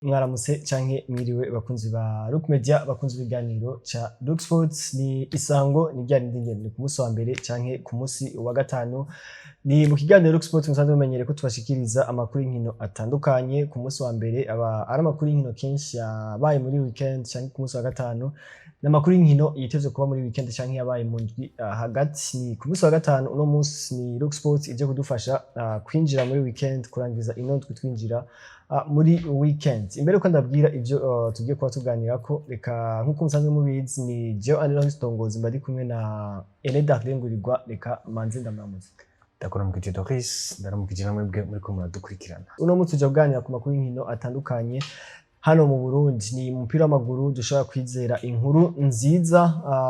Mwaramutse canke mwiriwe, bakunzi ba Rook Media, bakunzi b'ibiganiro ca Rook Sports. Ni isango ni rya rindi nyene, ni ku munsi wa mbere canke ku munsi wa gatanu, ni mu kiganiro Rook Sports. Musanzwe mumenyereye ko tubashikiriza amakuru y'inkino atandukanye. Ku munsi wa mbere aba ari amakuru y'inkino kenshi yabaye muri weekend, canke ku munsi wa gatanu ni amakuru y'inkino yitezwe kuba muri weekend canke yabaye mu ndwi hagati. Ni ku munsi wa gatanu. Uno munsi ni Rook Sports ije kudufasha kwinjira muri weekend, kurangiza ino ndwi twinjira muri weekend. Imbere yuko ndabwira ivyo tugiye kuba tuganirako, reka nk'uko musanzwe mubizi, ni jewe Anne Tongozi, mba ndi kumwe na Ene Darlene Ngurirwa. Reka manze ndamuramutse. Ndakuramukije Doris, ndaramukije namwe bwe muriko muradukurikirana. Uno munsi tuja kuganira ku makuru y'inkino atandukanye hano mu Burundi. Ni umupira w'amaguru. Dushobora kwizera inkuru nziza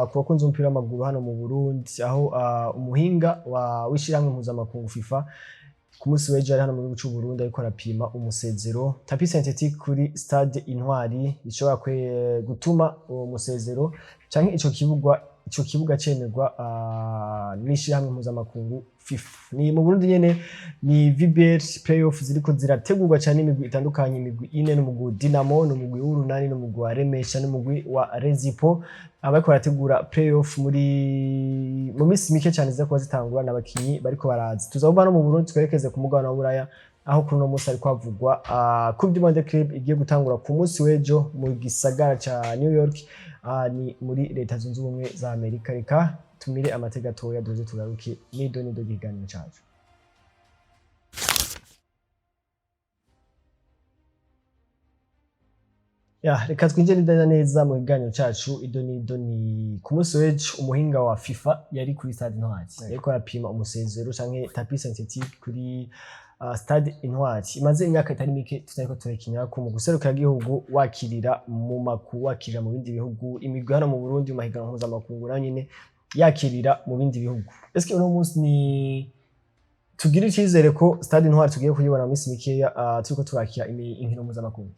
ku bakunzi b'umupira w'amaguru hano mu Burundi, aho umuhinga wa w'ishirahamwe mpuzamakungu FIFA ku munsi w'ejo ari hano mu gihugu c'u Burundi, ariko arapima umusezero tapis synthétique kuri stade Intwari, ishobora gutuma uwo musezero canke ico kibuga cemerwa n'ishirahamwe mpuzamakungu FIFA. Ni mu Burundi nyene, ni VBL playoff ziriko zirategurwa cane, imigwi itandukanye, imigwi ine: n'umugwi Dinamo, n'umugwi w'Urunani, n'umugwi wa Remesha, n'umugwi wa Rezipo. Abariko barategura playoff mu minsi mike cyane ziza kuba zitangura, n'abakinyi bariko baraza. Tuza no mu Burundi, twerekeze ku mugabane wa Buraya, aho kuri uno munsi hariko havugwa Coupe du Monde Club igiye gutangura ku munsi w'ejo mu gisagara ca New York, ni muri Leta Zunze Ubumwe za Amerika. Reka tumire amateka gatoya, duze tugaruke nido nido ikiganiro cacu. Ya, reka twinjire neza neza mu kiganiro cacu ido nido. Ni ku munsi w'ejo umuhinga wa FIFA yari kuri stade Intwari, yariko arapima umusezero canke tapis synthétique kuri stade Intwari imaze imyaka itari mike tutariko turakinirako mu guserukira igihugu, wakirira mu maku, wakirira mu bindi bihugu, imigwi hano mu Burundi mu mahiganwa mpuzamakungu nayo nyene yakirira mu bindi bihugu. Eske uno munsi ni tugire icizere ko stade Intwari tugiye kuyibona mu minsi mikeya, turiko turakira inkino mpuzamakungu?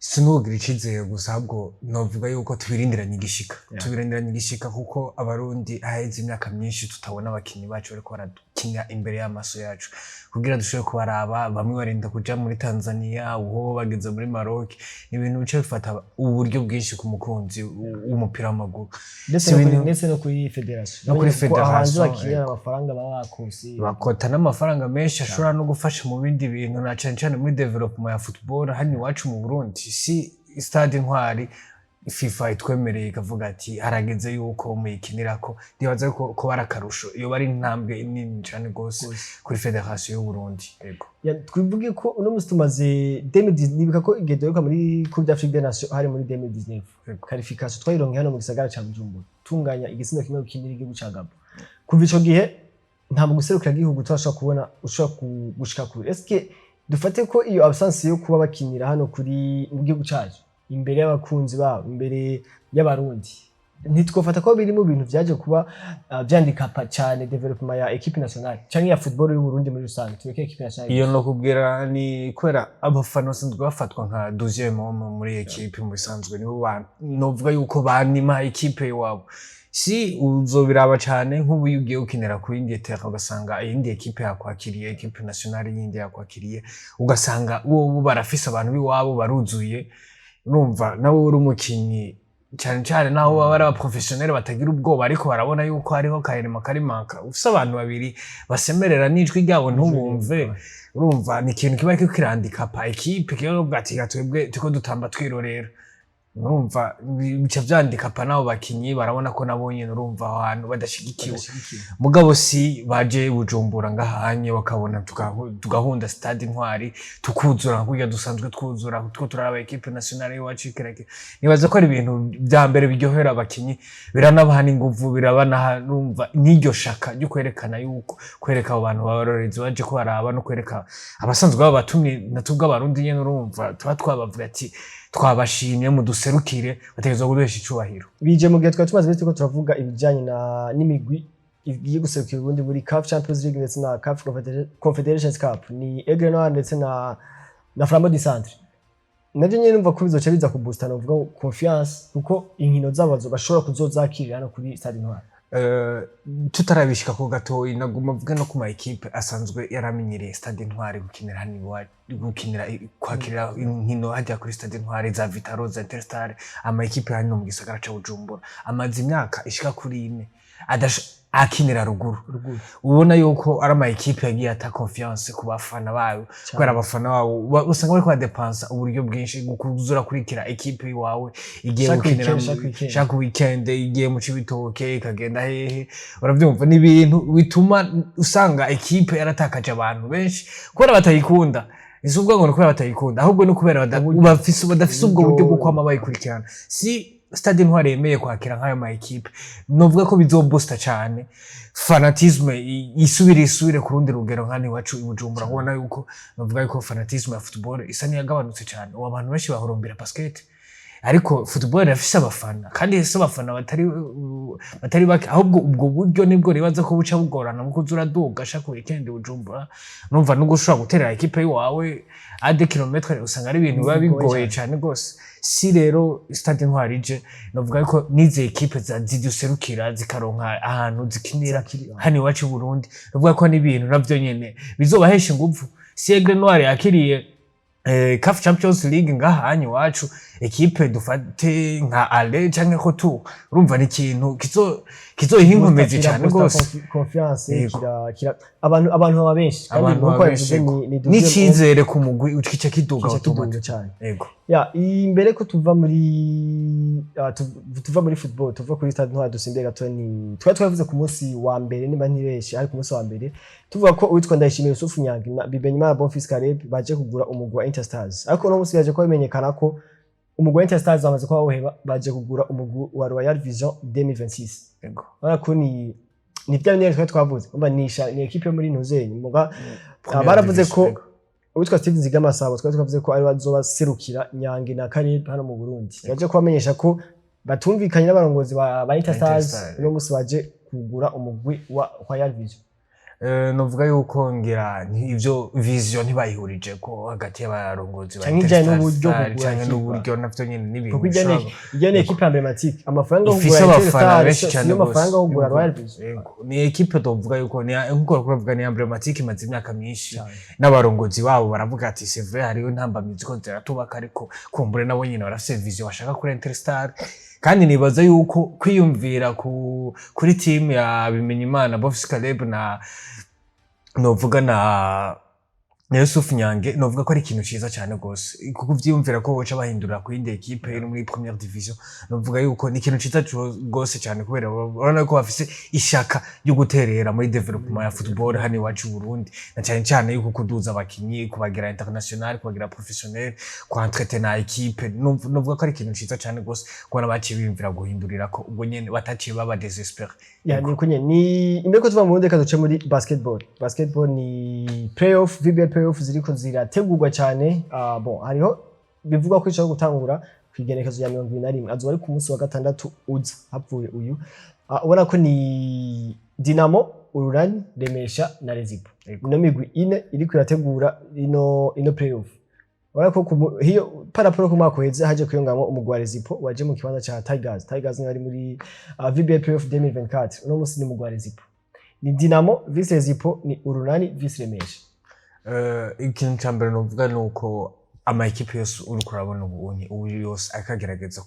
Sinugira icizere gusa, ahubwo novuga yuko tubirindiranye igishika. Tubirindiranye igishika kuko Abarundi haheze imyaka myinshi tutabona abakinyi bacu bariko barakina imbere y'amaso yacu. Kugira dushobore kubaraba, bamwe barinda kuja muri Tanzania, uho bageze muri Maroc. Ni ibintu bica bifata uburyo bwinshi ku mukunzi w'umupira w'amaguru. Ndetse Si no kuri, ibintu- ndetse no kuri fédération. No kuri Kuko ahanze fédération, bakirira amafaranga baba bakose. Bakota n'amafaranga menshi ashobora no gufasha mu bindi bintu, na cane cane muri développement ya football hano iwacu mu Burundi. Si stade Intwari FIFA itwemereye ikavuga ati harageze yuko muyikinirako, ndibaza ko bari akarusho, iyo bari intambwe nini cane gose kuri fédération y'u Burundi. Yego. Ya, twivuge ko uno munsi tumaze 2010, nibuka ko igihe duheruka muri Coupe d'Afrique des Nations hari muri 2019. Qualification twayironkeye hano mu gisagara ca Bujumbura, tunganya igisindo kimwe kinini igihugu ca Gabon. Kuva ico gihe nta mu guserukira igihugu turashobora kubona ushobora gushika kure. Eske dufate ko iyo absence yo kuba bakinira hano kuri mu gihugu cacu, imbere y'abakunzi babo, imbere y'Abarundi, ntitwofata ko biri mu bintu vyaje kuba vyandikapa cane développement ya équipe nationale canke ya football y'u Burundi muri rusange? Tureke équipe nationale. Iyo no kubwira ni kubera abafana basanzwe bafatwa nka deuxième homme muri équipe. Mu bisanzwe nibo novuga yuko banima équipe iwabo. Si uzobiraba cane, nk'ubu iyo ugiye gukinira ku yindi terrain, ugasanga iyindi équipe yakwakiriye, équipe nationale yindi yakwakiriye, ugasanga bobo barafise abantu b'iwabo baruzuye. Urumva nawe uri umukinyi, cane cane naho baba ari abaprofessionnel batagira ubwoba, ariko barabona yuko hariho kahirima karimanka ufise abantu babiri basemerera n'ijwi ryabo ntubumve. Urumva ni ikintu kiba kiriko kirandikapa équipe, kiba ati twebwe turiko dutamba twirorera. Urumva bica vyandikapa n'abo bakinyi, barabona ko nabo nyene urumva aho hantu badashigikiwe. Badashigikiwe. Mugabo si baje Bujumbura ngahanye, bakabona tugahunda stade Intwari tukuzura kurya dusanzwe twuzura two turaraba équipe nationale iwacu ikirake, nibaza ko ari ibintu vya mbere biryohera abakinyi, biranabaha n'inguvu, birabanaha urumva n'iryo shaka ryo kwerekana yuko kwereka abo bantu babarorezi baje ko baraba, no kwereka abasanzwe babatumye na twebwe Abarundi nyene. Urumva tuba twabavuga ati twabashimye, muduserukire, bategerezwa kuduhesha icubahiro. Bije mu gihe twari tumaze iminsi turiko turavuga ibijanye na n'imigwi igiye guserukira Uburundi muri CAF Champions League ndetse na CAF Confederations Cup, ni Aigle Noir ndetse na Flambeau du Centre. Navyo nyene numva ko bizoca biza kuboosta, novuga confiance, kuko inkino zabo bashobora kuzozakirira hano kuri stade Intwari. Tutarabishika ko gatoyi, naguma mvuga no ku ma équipe asanzwe yaramenyereye Stade Intwari, gukinira hano iwacu, gukinira, kwakira inkino hajya kuri Stade Intwari, za Vital'O, za Interstar. Ama équipe hano mu gisagara ca Bujumbura amaze imyaka ishika kuri 4 akinira ruguru. Ruguru. Ubona yuko ari ama équipe yagiye ata confiance ku bafana bayo, kubera abafana babo usanga bariko badepansa uburyo bwinshi kuzura kurikira équipe iwawe igiye Chaque gukinira weekend, chaque weekend. Chaque weekend igiye mu Cibitoke, ikagenda hehe, uravyumva? Ni ibintu bituma usanga équipe yaratakaje abantu benshi kubera batayikunda. Si ukuvuga ngo ni kubera batayikunda, ahubwo ni kubera badafise ubwo buryo bwo kwama bayikurikirana. Si Stade Intwari yemeye kwakira nk'ayo ma équipe, novuga ko bizobusta cane fanatisme isubire ku rundi rugero nk'hano iwacu i Bujumbura. Ubona yuko novuga yuko fanatisme ya football isa n'iyagabanutse cane. Ubu abantu benshi bahurumbira basket, ariko football irafise abafana, kandi ifise abafana batari bake. Ahubwo ubwo buryo nibwo ribaza ko buca bugorana mu kuza uraduga chaque weekend Bujumbura. Numva nubwo ushobora guterera équipe yiwawe à des kilomètres, usanga ari ibintu biba bigoye bigoye cane gose. Si rero Stade Intwari ije, novuga ko n'izi équipe ziduserukira zikaronka ahantu zikinira hano iwacu i Burundi, novuga ko n'ibintu navyo nyene bizobahesha inguvu. Si Aigle Noir yakiriye CAF Champions League ngaha hanyu iwacu, équipe dufate nka aller canke retour, urumva ni ikintu kizoyiha inkomezi cane gose. Confiance. Yego. Kira abantu baba benshi kandi Abantu nkuko baba yabivuze benshi. ni deuxième N'icizere ku mugwi kica kiduga kica kiduga automatique. Cyane. Yego. Ya, imbere ko tuva muri tuva muri football, tuva kuri Stade Ntwari, dusimbiye gato, ni twari twavuze ku munsi wa mbere, niba ntibeshe ari ku munsi wa mbere, tuvuga ko uwitwa Ndayishimiye Yusuf Nyangi na Bimenyimana Bonfils Caleb baje kugura umugwi wa Interstars. Ariko uno munsi yaje kuba bimenyekana ko umugwi wa Interstars bamaze kuba bawuheba, baje kugura umugwi wa Royal Vision 2026. Urabona ko ni bya bindi twari twavuze, umva ni équipe yo muri Ntuzenyi muga baravuze ko Yego. uwitwa Steve Nzigamasabo, twari twavuze ko ari bazobaserukira Nyange na Caleb hano mu Burundi, yaje kubamenyesha ko batumvikanye n'abarongozi ba Interstars. Interstars. Uno munsi baje kugura umugwi wa Royal Vision. Novuga yuko ngira ivyo vision ntibayihurije ko hagati y'abarongozi ba Canke ijanye Interstars n'uburyo kugura canke ikipe. N'uburyo navyo nyene n'ibintu Kuko ijya ni équipe emblématique, amafaranga yo ifise kugura abafana Interstars benshi cyane siyo mafaranga yo kugura gose. Royal Vision. Yego. Ni équipe tovuga yuko ni nkuko uravuga, ni emblématique, imaze imyaka myinshi. Cyane. N'abarongozi babo baravuga ati c'est vrai, hariho intambamyi ziko ziratubaka, ariko kumbure nabo nyene barafise vision bashaka kuri Interstar. Kandi nibaza yuko kwiyumvira kuri team ya Bimenyimana Bonfils Caleb na novuga na Yusuf Nyange, novuga ko ari ikintu ciza cyane gose, kuko uvyiyumvira ko boca bahindurira ku yindi équipe iri muri première division, novuga yuko ni ikintu ciza gose cyane, kubera urabona ko bafise ishaka ryo guterera muri développement ya football hano iwacu i Burundi, na cyane cyane yuko kuduza abakinyi, kubagira international, kubagira professionnel, ku entretenir équipe. Novuga ko ari ikintu ciza cyane gose kubona baciye biyumvira guhindurira ko ubwo nyene bataciye baba désespéré. Ya, ni uko nyene. Ni imbere ko tuva mu Burundi, reka duce muri basketball. Basketball ni playoff, VBL playoff ziriko zirategurwa cyane. Bon, hariho bivugwa ko ishobora gutangura ku igenekerezo rya 21, azoba ari ku munsi wa gatandatu uza hapfuye uyu. Ubona ko ni Dinamo, Urunani, Remesha na Rezipo. Ino migwi ine iriko irategura ino playoff. Ubona ko hiyo par rapport ku mwaka uheze haje kwiyongamwo umugwi wa Rezipo waje mu kibanza ca Tigers. Tigers niyo ari muri VBL playoff 2024. Uno munsi ni umugwi wa Rezipo, ni Dinamo vs Rezipo, ni Urunani vs Remesha. Ikintu ca mbere novuga ni uko ama équipe yose uriko urabona ubunye ubu yose akagerageza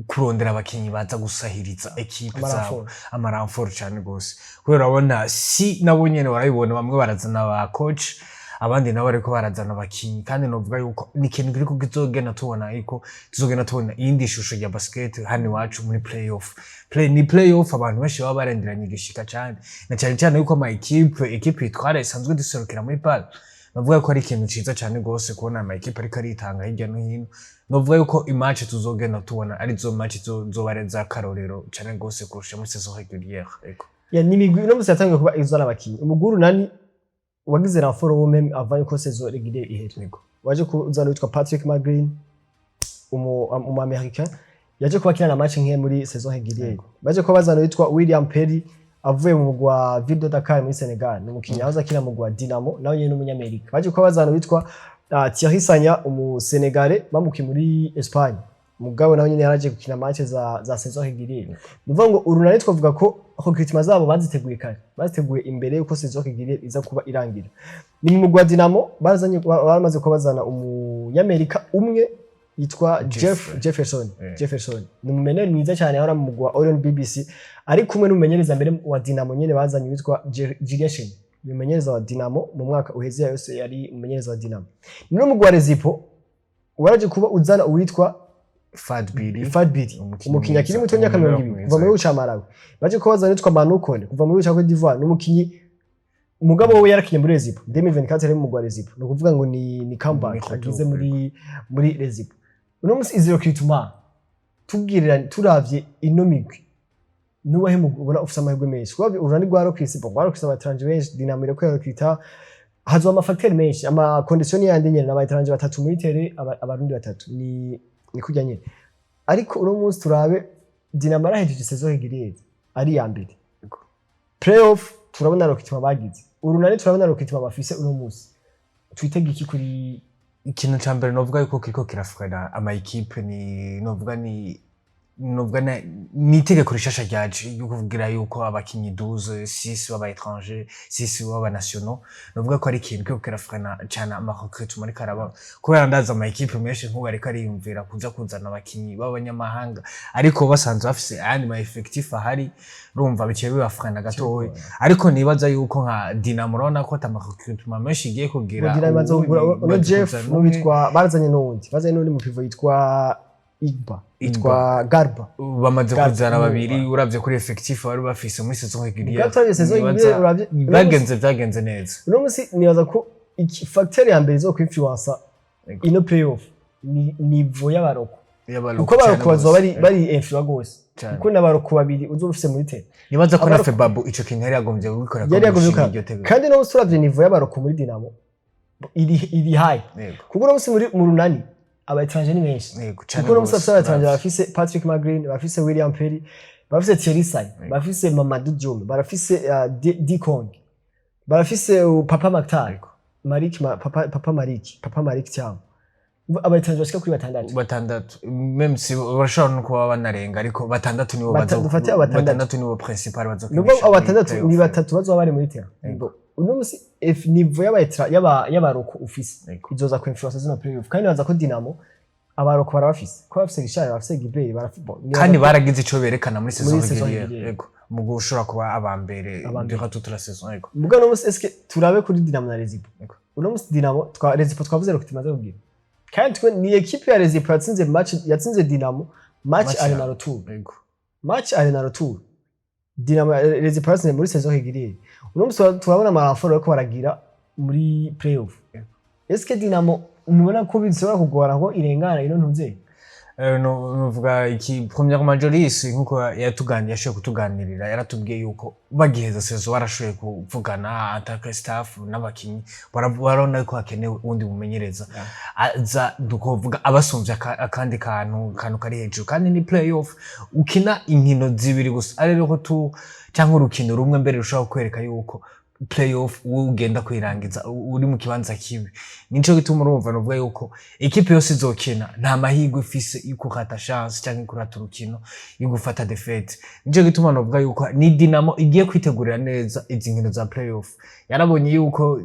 kurondera abakinyi baza gusahiriza équipe zabo. Ama renfort. Ama renfort cane gose, kubera urabona si nabo nyene barabibona, bamwe barazana ba coach, abandi nabo bariko barazana abakinyi. Kandi novuga yuko ni ikintu kiriko kizogenda tubona, yuko tuzogenda tubona iyindi shusho ya basket hano iwacu muri playoff. Ni playoff abantu benshi baba barenderanye igishika cane, na cane cane yuko ama équipe itwara isanzwe duserukira muri BAL. Navuga ko ari ikintu ciza cane gose kubona ama équipe ariko aritanga hirya no hino. Novuga yuko i match tuzogenda tubona arizo match zoba ari iz'akarorero cane gose kurusha muri saison régulière. Ego. Ya, ni imigwi uno munsi yatangiye kuba izana abakinyi. Umugwi Urunani wagize renfort wo même avant yuko saison régulière ihere. Waje kuzana witwa Patrick McGreen, umu américain yaje kuba akina na match nke muri saison régulière. Baje kuba bazana witwa William Perry avuye mu mugwi wa Ville de Dakar muri Senegal, ni umukinyi yahoze akina mu mugwi wa Dinamo, nawe nyene n'umunyamerika. Baje kuba bazana witwa Thierry Sanya, umu Senegale bamukiye muri Espagne. Mugabo nawe nyene yaraje gukina match za saison régulière. Ni ukuvuga ngo Urunani twavuga ko recrutement zabo baziteguye kare, baziteguye imbere yuko saison régulière iza kuba irangira. Ni mu mugwi wa Dinamo bazanye, baramaze kuba bazana umunyamerika umwe yitwa Jeff Jeffrey. Jefferson. Jefferson ni umumeneri mwiza cyane, yahora mu mugwi wa Orion BBC, ari kumwe n'umumenyereza mbere wa Dinamo nyene bazanye witwa Julien Chen, ni umumenyereza wa Dinamo mu mwaka uheze yose yari umumenyereza wa Dinamo. Ni n'umugwi wa Rezipo waraje kuba uzana uwitwa Fadbili. Fadbili, umukinyi umukinyi akiri mwiza, muto w'imyaka 20 mwiza. Kuva muri gihugu ca Malawi. Baje kuba bazana uwitwa Manu Kone kuva muri gihugu ca Cote d'Ivoire, ni umukinyi mugabo we yarakinye muri Rezipo 2024, yari mu mugwi wa Rezipo. Ni ukuvuga ngo ni comeback Ni retour, agize muri Rezipo. Uno munsi izi recrutement tubwirira, turavye ino migwi, nuwahe mugwi ubona ufise amahirwe menshi? Kuko Urunani rwa recruté, bon, rwa recruté aba étrangers benshi, Dinamo iriko yarecruta, hazoba ama facteurs menshi, ama conditions yandi nyene, n'aba étrangers batatu muri terrain, abarundi batatu, ni kurya nyene. Ariko uno munsi turabe Dinamo yarahejeje saison régulière ari iya mbere, playoff turabona recrutement bagize. Urunani turabona recrutement bafise uno munsi. Twitege iki kuri Ikintu ca mbere novuga yuko kiriko kirafrena ama équipes ni novuga ni itegeko rishasha ryaje ryo kuvugira yuko abakinyi 12, 6 b'aba étrangers, 6 b'aba nationaux. Novuga ko ari ikintu kiriko kirafrena cane ama recrutement ariko araba, kubera ndazi ama équipes menshi nk'ubu ariko ariyumvira kuza kuzana abakinyi b'abanyamahanga, ariko basanzwe bafise ayandi ma effectif ahari. Urumva biciye bibafrena gatoya, ariko nibaza yuko nka Dinamo urabona ko ata ma recrutement menshi igiye kugira. Dinamo imaze ubu kugura uno imaze Jeff kuzana umwe. n'uwitwa, barazanye n'uwundi, bazanye n'undi mu pivot yitwa Igba, yitwa Garba. Bamaze Garba, kuzana babiri. Uravye kuri effectif bari bafise muri saison régulière, Ubwo turavye saison régulière, vyagenze neza. Uno munsi nibaza ko facteur ya mbere izo kwinfluensa ino playoff ni niveau y'aba locaux, kuko aba locaux bazoba bari influent gose, kuko n'aba locaux babiri uzoba ufise muri terrain. Nibaza ko na Febabu ico kintu yari yagombye gukora. Yari yagombye gukora. Kandi no munsi uravye niveau y'aba locaux muri Dinamo iri high, kuko uno munsi mu Runani aba étrangers ni benshi, kuko uno munsi bafise aba étrangers, bafise Patrick Magrin, bafise William Perry, bafise Thierry Say, bafise Mamadou Diome, barafise Dikong, barafise Papa Mactar Malik, Papa Malik Thiam, aba étrangers bashika kuri batandatu. Batandatu, même si barashobora no kuba banarenga, ariko batandatu nibo Dufate abatandatu. Batandatu nibo principal bazo. Nubwo abo batandatu ni batatu bazoba bari muri terrain. Uno munsi niveau y'aba locaux ufise izoza ku influence zino playoff. Kandi baza ko Dinamo aba locaux barabafise, ko bafise Richard, bafise Gilbert, barafise Kandi baragize ico berekana muri saison Muri saison régulière. régulière. Yego, mu gushobora kuba aba mbere Aba mbere. durant toute la saison, yego. Muga uno munsi eske turabe kuri Dinamo na Rezipo. Uno munsi Dinamo twa Rezipo twavuze ko tumaze kugira, kandi twe ni équipe ya Rezipo yatsinze match, yatsinze Dinamo match Match aller ya- na retour. Match aller na retour Dinamo, Rezipo yatsinze muri saison régulière. Uno munsi turabona ama renforts bariko baragira muri playoff. Eske Dinamo mubona ko bishobora kugora ngo irengana ino ntuze? No novuga iki, premièrement Jolis nkuko yatuganiriye, yashoboye kutuganirira, yaratubwiye yuko bagiheza saison barashoboye kuvugana en tant que staff n'abakinyi, barabona ko hakenewe uwundi mumenyereza aza dukovuga abasumvye akandi kantu kari hejuru. Kandi ni playoff, ukina inkino zibiri gusa, ari rero tu cyangwa urukino rumwe mbere rushobora kwereka yuko playoff wowe ugenda kwirangiza uri mu kibanza kibi. Nico gituma urumva novuga yuko équipe yose izokina nta mahirwe ifise yo kurata chance cyangwa kurata urukino, yo gufata défaite. Nico gituma novuga yuko ni Dinamo igiye kwitegurira neza izi nkino za playoff. Yarabonye yuko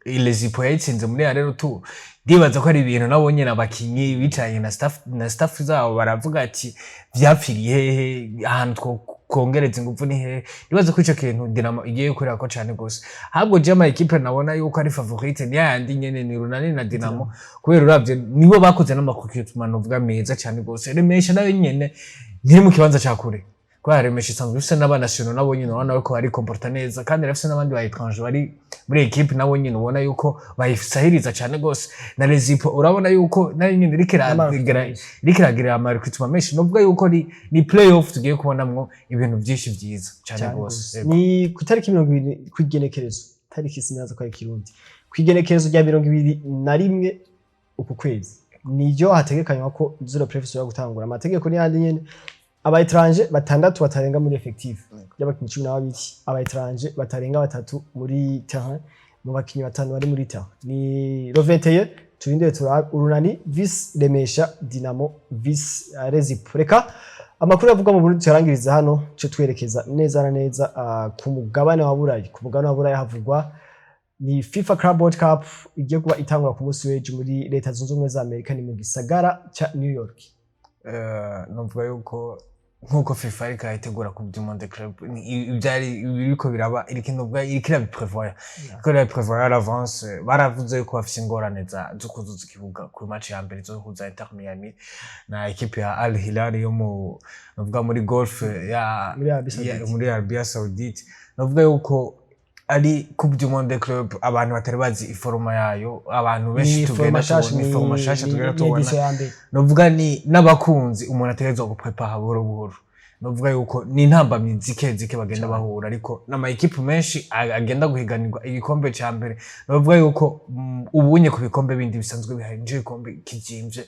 Lezipo yayitsinze muri aller retour. Ndibaza ko ari ibintu nabo nyene abakinyi bicaranye na staff zabo baravuga ati: "Vyapfiriye hehe? Ahantu twongereza ingufu ni hehe?" Ndibaza ko ico kintu Dinamo igiye gukorera ko cane gose. Ahubwo je ama équipes nabona yuko ari favorite ni yayandi nyene, ni Runani na Dinamo, kubera uravye nibo bakoze n'ama recrutement novuga meza cane gose. Remesha nayo nyene ntiri mu kibanza ca kure, kubera Remesha isanzwe ifise n'aba nationaux, nabo nyene urabona ko bari comporta neza, kandi irafise n'abandi ba étranger bari muri équipe, nabo nyene ubona yuko bayisahiriza cane gose. Na Lezipo urabona yuko nayo nyene iriko iriko iragira ama recrutement menshi. Novuga yuko ni playoff tugiye kubonamwo ibintu vyinshi vyiza cane Cyane gose. gose. Yego. Ni ku itariki 20, kw'igenekerezo, tariki sinaza ko ari Kirundi, kw'igenekerezo rya 21 uku kwezi niryo hategekanywa ko zero playoffs ishobora gutangura. Amategeko ni yandi nyene: aba étrangers batandatu batarenga muri effectif y'abakinyi 12, aba étrangers batarenga batatu muri terrain mu bakinyi batanu bari muri terrain. Ni le 21. Turindire turabe Urunani vs Remesha, Dinamo vs Rezipo. Reka amakuru avugwa mu Burundi tuyarangiriza hano, cyo twerekeza neza na neza ku mugabane wa Burayi. Ku mugabane wa Burayi havugwa ni FIFA Club World Cup igiye kuba itangura ku munsi w'ejo muri Leta Zunze Ubumwe za Amerika, ni mu gisagara ca New York. Novuga yuko nkuko FIFA iriko irayitegura Coupe du Monde Club, ivyari biriko biraba, iriko, novuga, iriko irabiprevoya, iriko irabiprevoya à l'avance. Baravuze yuko bafise ingorane zo kuzuza ikibuga ku match ya mbere izohuza Inter Miami na équipe ya Al Hilal yo mu, novuga, muri Golfe ya muri Arabie Saoudite. Muri Arabia Saoudite. Novuga yuko ari Coupe du Monde Club abantu batari bazi iforoma yayo, abantu benshi Ni tugenda format nshasha. tubona, ni format nshasha tugenda Ni tubona. édition ya mbere. Novuga ni n'abakunzi, umuntu ategerezwa guprepara buhoro buhoro. Novuga yuko ni intambamyi zike zike bagenda bahura, ariko n'ama équipe menshi agenda guhiganirwa igikombe ca mbere. Novuga yuko ubunye ku bikombe bindi bisanzwe bihari, nico gikombe kizimvye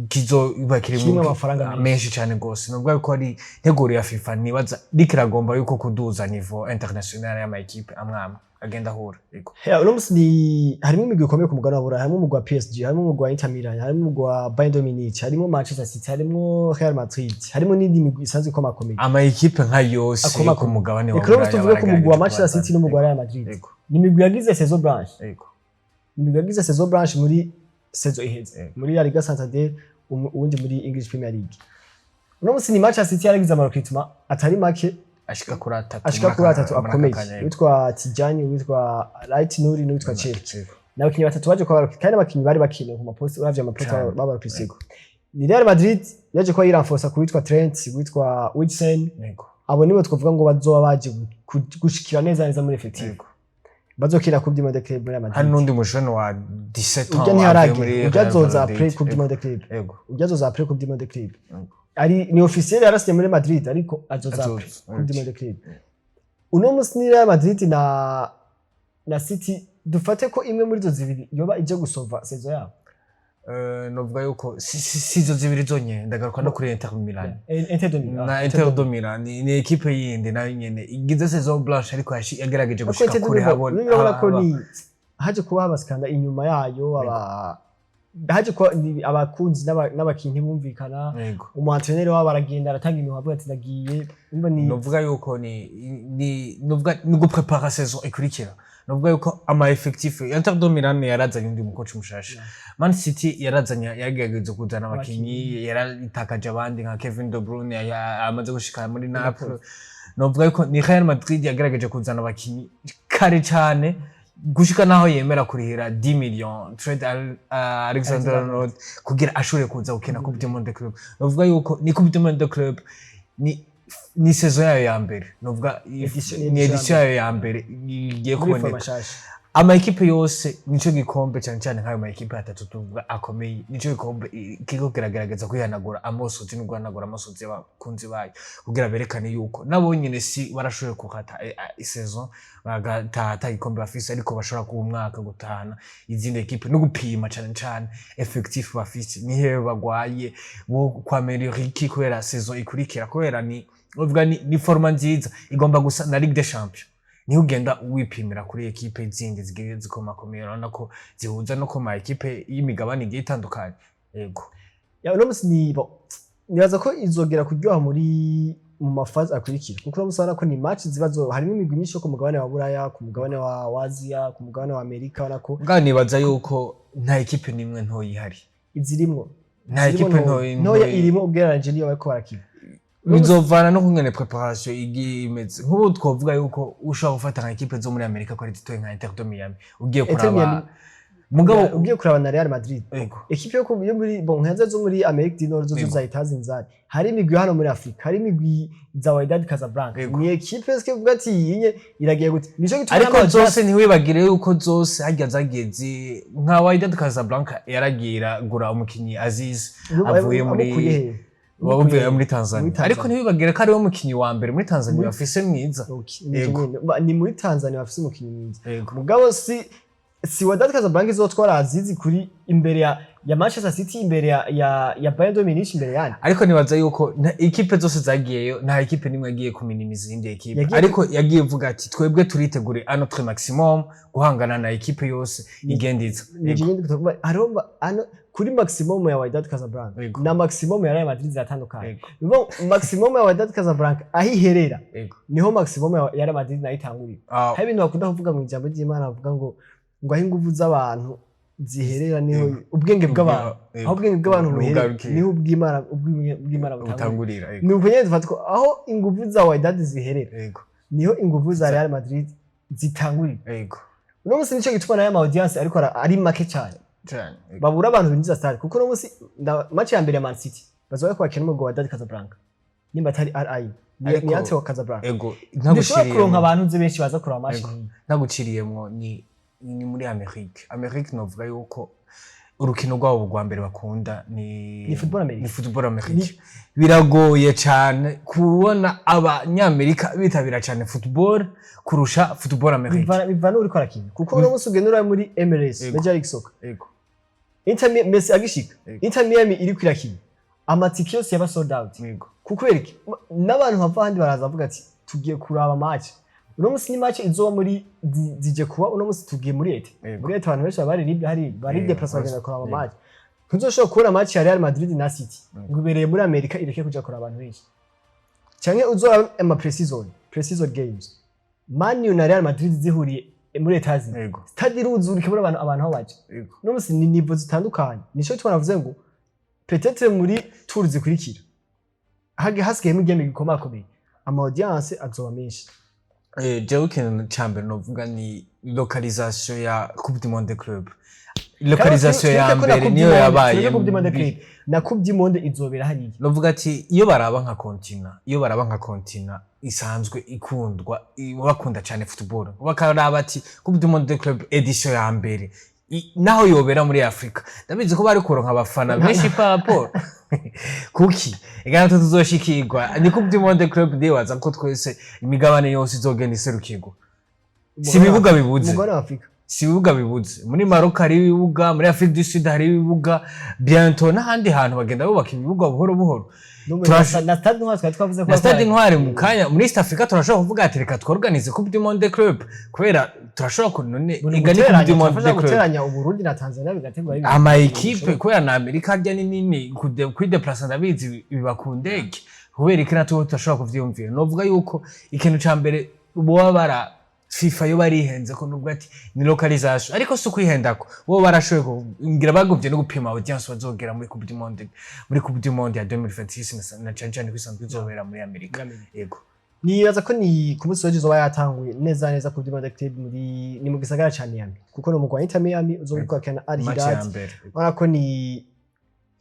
kizoba Kirimwo kirimwo amafaranga menshi. Menshi cane gose. Novuga yuko ari integuro ya FIFA, nibaza iriko iragomba yuko kuduza niveau international y'ama équipe amwe amwe agenda ahura. Yego. Yeah, uno musi ni harimo imigwi ikomeye ku mugabane wa Burayi: harimo umugwi wa PSG, harimo umugwi wa Inter Milan, harimo umugwi wa Bayern de Munich, harimo Manchester City, harimo Real Madrid, harimo n'indi migwi isanzwe ikomakomeye. Ama équipe nka yose Akomakomeye. ku mugabane wa Reka uno musi Buraya tuvuge ku mugwi wa baragerageje Manchester City kubazana. n'umugwi wa Real Madrid. Ni imigwi yagize saison blanche. Ni imigwi yagize saison blanche muri saison iheze. Muri La Liga Santander, uwundi muri English Premier League. Uno musi ni Manchester City yaragize amarecrutement atari make. Ashika kuri atatu. Ashika muri kuri atatu muri aka akomeye. kanya, yego. Witwa Tijani, witwa Ait Nouri n'uwitwa Cherki. Ni abakinnyi batatu baje kuba, kandi abakinnyi bari bakenewe ku maposte, uravye amaposte babarokriseko. Ni Real Madrid yaje kuba yiranforsa ku witwa Trent, witwa Wilson. Abo nibo twavuga ngo bazoba baje gushikira neza neza muri effectif. Bazokina Coupe du Monde Club muri Madrid. Hari n'undi mujene wa 17 ans Urya avuye ntiharagera. muri Urya Real azoza Valladolid. après Coupe du Monde Club. Urya azoza après Coupe du Monde Club. Ari ni officiel, yarasinye muri Madrid, ariko azoza Azoza, après Coupe du Monde Club. Uno musi ni Real Madrid na City, dufate ko imwe muri izo zibiri yoba ije gusova saison yabo. Novuga yuko si izo zibiri zonyene, ndagaruka no kuri Inter Milan. Inter de Milan. Na Inter de Milan ni équipe yindi nayo nyene igize saison blanche, ariko yagerageje Ariko gushika Inter de kure Milan habona. urabona ko ni haje kuba habasikanda inyuma yayo, aba haje kuba abakunzi n'abakinyi ntibumvikana. Umu entraîneur wabo aragenda, aratanga imihoho, avuga ati ndagiye. Umva ni Novuga yuko ni novuga ni guprepara saison ikurikira. Novuga yuko ama effectif, Inter de Milan yarazanye undi mukoci mushasha, Man City yarazanye, yagerageje kuzana abakinyi, yaratakaje abandi nka Kevin De Bruyne amaze gushika muri Naples. Novuga yuko ni Real Madrid yagerageje kuzana abakinyi kare cane, gushika naho yemera kurihira 10 millions Trent Alexander Arnold kugira ashobore kuza gukina Coupe du Monde Club. Novuga yuko ni Coupe du Monde Club, ni saison yayo ya mbere, novuga Edition ni edition yayo ya mbere igiye muri kuboneka. Forme nshasha. Ama équipe yose, nico gikombe cyane cyane nk'ayo ma équipe atatu tuvuga akomeye, nico gikombe kiriko kiragerageza kwihanagura amosozi no guhanagura amosozi y'abakunzi bayo, kugira berekane yuko nabo nyene si barashoboye gukata saison bagataha ata gikombe bafise, ariko bashobora kuba umwaka gutahana izindi équipe no gupima cane cane effectif bafise, nihewe bagwaye bo kwameliora iki kubera saison ikurikira, kubera ni uvuga ni format nziza igomba gusa na Ligue des Champions, niho ugenda wipimira kuri équipe zindi zigiye zikomakomeye, urabona ko zihuza no ku ma équipe y'imigabane igiye itandukanye, yego. Ya, uno musi ni bon, nibaza ko izogera kuryoha muri mu maphase akurikira, kuko uno musi urabona ko ni match ziba zo harimo imigwi myinshi yo ku mugabane wa Buraya, ku mugabane wa Aziya, ku mugabane wa Amerika, urabona ko Bwa nibaza yuko nta équipe n'imwe ntoyi ihari. Izirimwo Nta zirimo équipe ntoya. ntoyi. Ntoya irimo ugereranije n'iyo bariko barakina. Bizovana no kungene préparation igiye imeze. Nk'ubu twovuga yuko ushobora gufata nka équipe zo muri Amerika ko ari zitoye, nka Inter de Miami, ugiye Inter kuraba Miami. Mugabo Ugiye kuraba na Real Madrid, équipe yo muri, bon, nkaza zo muri Amerika du Nord zo zahita zinzari, hari imigwi hano muri Afrika, hari imigwi za Wydad Casablanca. Ni équipe eske uvuga ati iyi iragiye gute? Nico gituma Ariko n'ama zose, ntiwibagire yuko zose harya zagiye zi nka Wydad Casablanca yaragira gura umukinyi Aziz avuye muri Amukuye he? wavuye muri Tanzania. Muri Tanzania. Ariko ntiwibagire ko ariwe mukinyi wa mbere muri Tanzania bafise mwiza. Okay, nico nyene. Ni muri Tanzania bafise umukinyi mwiza. Mugabo si Si Wydad Casablanca izotwara Azizi kuri imbere ya Manchester City, imbere ya Bayern de Munich, imbere yandi. Ariko nibaza yuko ikipe zose zagiyeyo, nta ekipe nimwe yagiye kuminimiza iyindi ekipe. Ariko yagiye ivuga ati: "Twebwe turitegure à notre maximum guhangana na ekipe yose igenda iza." Ni nyine tutavuga, hariho ano kuri maximum ya Wydad Casablanca na maximum ya Real Madrid ziratandukanye. Bivuga ngo maximum ya Wydad Casablanca aho iherera niho maximum ya Real Madrid nayo itangurira. Hari ibintu bakunda kuvuga mu ijambo ry'Imana, bavuga ngo aho inguvu z'abantu ziherera niho ubwenge bw'abantu, aho ubwenge bw'abantu buherera Bugarukira. niho ubw'Imana butangurira. Butangurira, yego. Ni uko nyene dufatwa, aho inguvu za Wydad ziherera niho inguvu za Real Madrid zitangurira. Uno munsi nico gituma nayo ama audience ariko ari make cyane. Cyane, yego. Babura abantu binjiza stade, kuko uno munsi match ya mbere ya Man City bazoba bariko bakina umugwi wa Wydad Casablanca, nimba atari RI ni ni Ante wa Casablanca. Ntushobora kuronka abantu nzi benshi baza kuraba match. Ntaguciriyemwo, ni muri Amerique. Amerique novuga yuko urukino rwabo rwa mbere bakunda ni Ni football America. Ni football America. Biragoye cyane kubona abanyamerika bitabira cyane football kurusha football America. Biva n'uriko arakina, kuko uno munsi ugenda uri muri MLS, Major League Soccer, Inter Messi agishika, Inter Miami iriko irakina, amatike yose yaba sold out. Kuko iki n'abantu bava ahandi baraza bavuga ati: "Tugiye kuraba match." Uno munsi ni match izoba muri zije kuba uno munsi tugiye muri été. Muri été abantu benshi baba bari libre, hari bari déplace, bagenda kuraba match. Ntuzoshobora kubona match ya Real Madrid na City ngo ibereye muri Amerika ireke kuja kuraba abantu benshi, canke uzora ama pre-season games, Man U na Real Madrid zihuriye muri Etats-Unis, stade iruzura, ikabura abantu aho baja. Uno munsi ni niveau zitandukanye. Nico gituma navuze ngo peut-être muri tour zikurikira hasigayemo igeme gikomakomeye, ama audience azoba menshi. Jewe ikintu ca mbere novuga ni localisation ya Coupe du Monde Club. Localisation ya mbere niyo yabaye Coupe du Monde mbi. Club na Coupe du Monde izobera hariya. Novuga ati iyo baraba nka continent isanzwe ikundwa, bakunda cyane football, bakaraba ati Coupe du Monde Club édition ya mbere naho yobera muri Afrika, ndabizi ko bari kuronka abafana benshi par rapport kuki ega natwe tuzoshikirwa ni Coupe du Monde Club. Ndibaza ko twese imigabane yose izogenda iserukirwa, si ibibuga bibuze. Umugabane wa Afrika. Si ibibuga bibuze. Muri Maroc hari ibibuga, muri Afrique du Sud hari ibibuga, bientôt n'ahandi hantu bagenda bubaka ibibuga buhoro buhoro. No muri na Stade Intwari twari twavuze ko Na Stade Intwari mu kanya muri East Africa turashobora kuvuga ati: "Reka tworganize Coupe du Monde Club," kubera turashobora ku none iga ni Coupe du Monde turashobora Club. Guteranya Uburundi na Tanzania bigategura ibintu Ama ekipe, kubera na Amerika harya ni nini, kwidéplaça ndabizi biba ku ndege. Kubera iki natwe tudashobora kuvyiyumvira? Novuga yuko ikintu ca mbere boba bara FIFA yo barihenze ko nubwo ati ni localisation, ariko si ukwihendako, bo barashoboye ngira bagumvye no gupima audience bazogera muri Coupe du Monde, muri Coupe du Monde ya 2026, na cane cane ko isanzwe izobera muri Amerika. Muri Amerika. Yego. Nibaza ko ni ku munsi w'ejo izoba yatanguye neza neza Coupe du Monde Club muri ni mu gisagara ca Miami, kuko ni umugwi wa Inter Miami uzoba uriko urakina Al Match ya Hilal. mbere. Urabona ko ni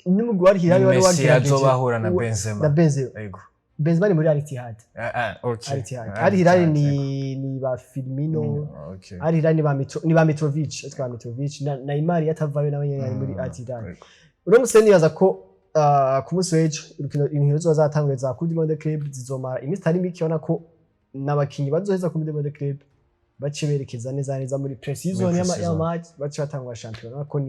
n'umugwi wa Al Hilal wari Messi wagerageje azoba ahura na Benzema. Na Benzema. Yego. Benzema ni muri Al Ittihad. Ah, ah, okay. Al Ittihad. Al Al Hilal Ittihad, ni ba Firmino. Okay. Al Hilal ni ba Mitrovic, atwa Mitrovic na Neymar yatavayo nawe nyene yari muri Al Hilal. Uno musi nibaza ko ku munsi w'ejo inkino zizoba zatanguye za Coupe du Monde Club zizomara iminsi itari mike. Ubona ko n'abakinyi bazoheza Coupe du Monde Club bace berekeza neza neza muri pre-season Muri y'ama pre-season. y'ama match, bace batangura shampiyona. Ko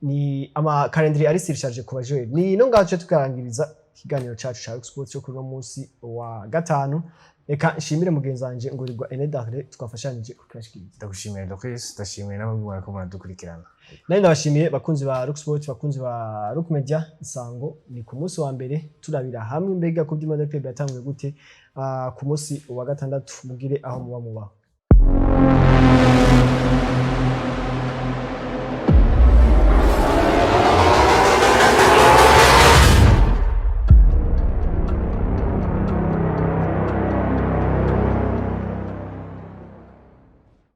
ni ama calendrier ari surchargé ku bajoueurs. Ni no ngaho tuce tukarangiriza ikiganiro cacu ca Sports cyo kuri uno munsi wa gatanu. Reka nshimire mugenzi wanje Ngurirwa Enedare twafashanije kukibashikiriza. Ndagushimiye Doris, ndashimiye namwe mwariko muradukurikirana. Nari ndabashimiye bakunzi ba Rock Sport, bakunzi ba Rock Media. Isango ni ku munsi wa mbere, turabira hamwe mbega Coupe du Monde Club yatanguye gute, ku munsi wa gatandatu. Mugire aho muba mubaho.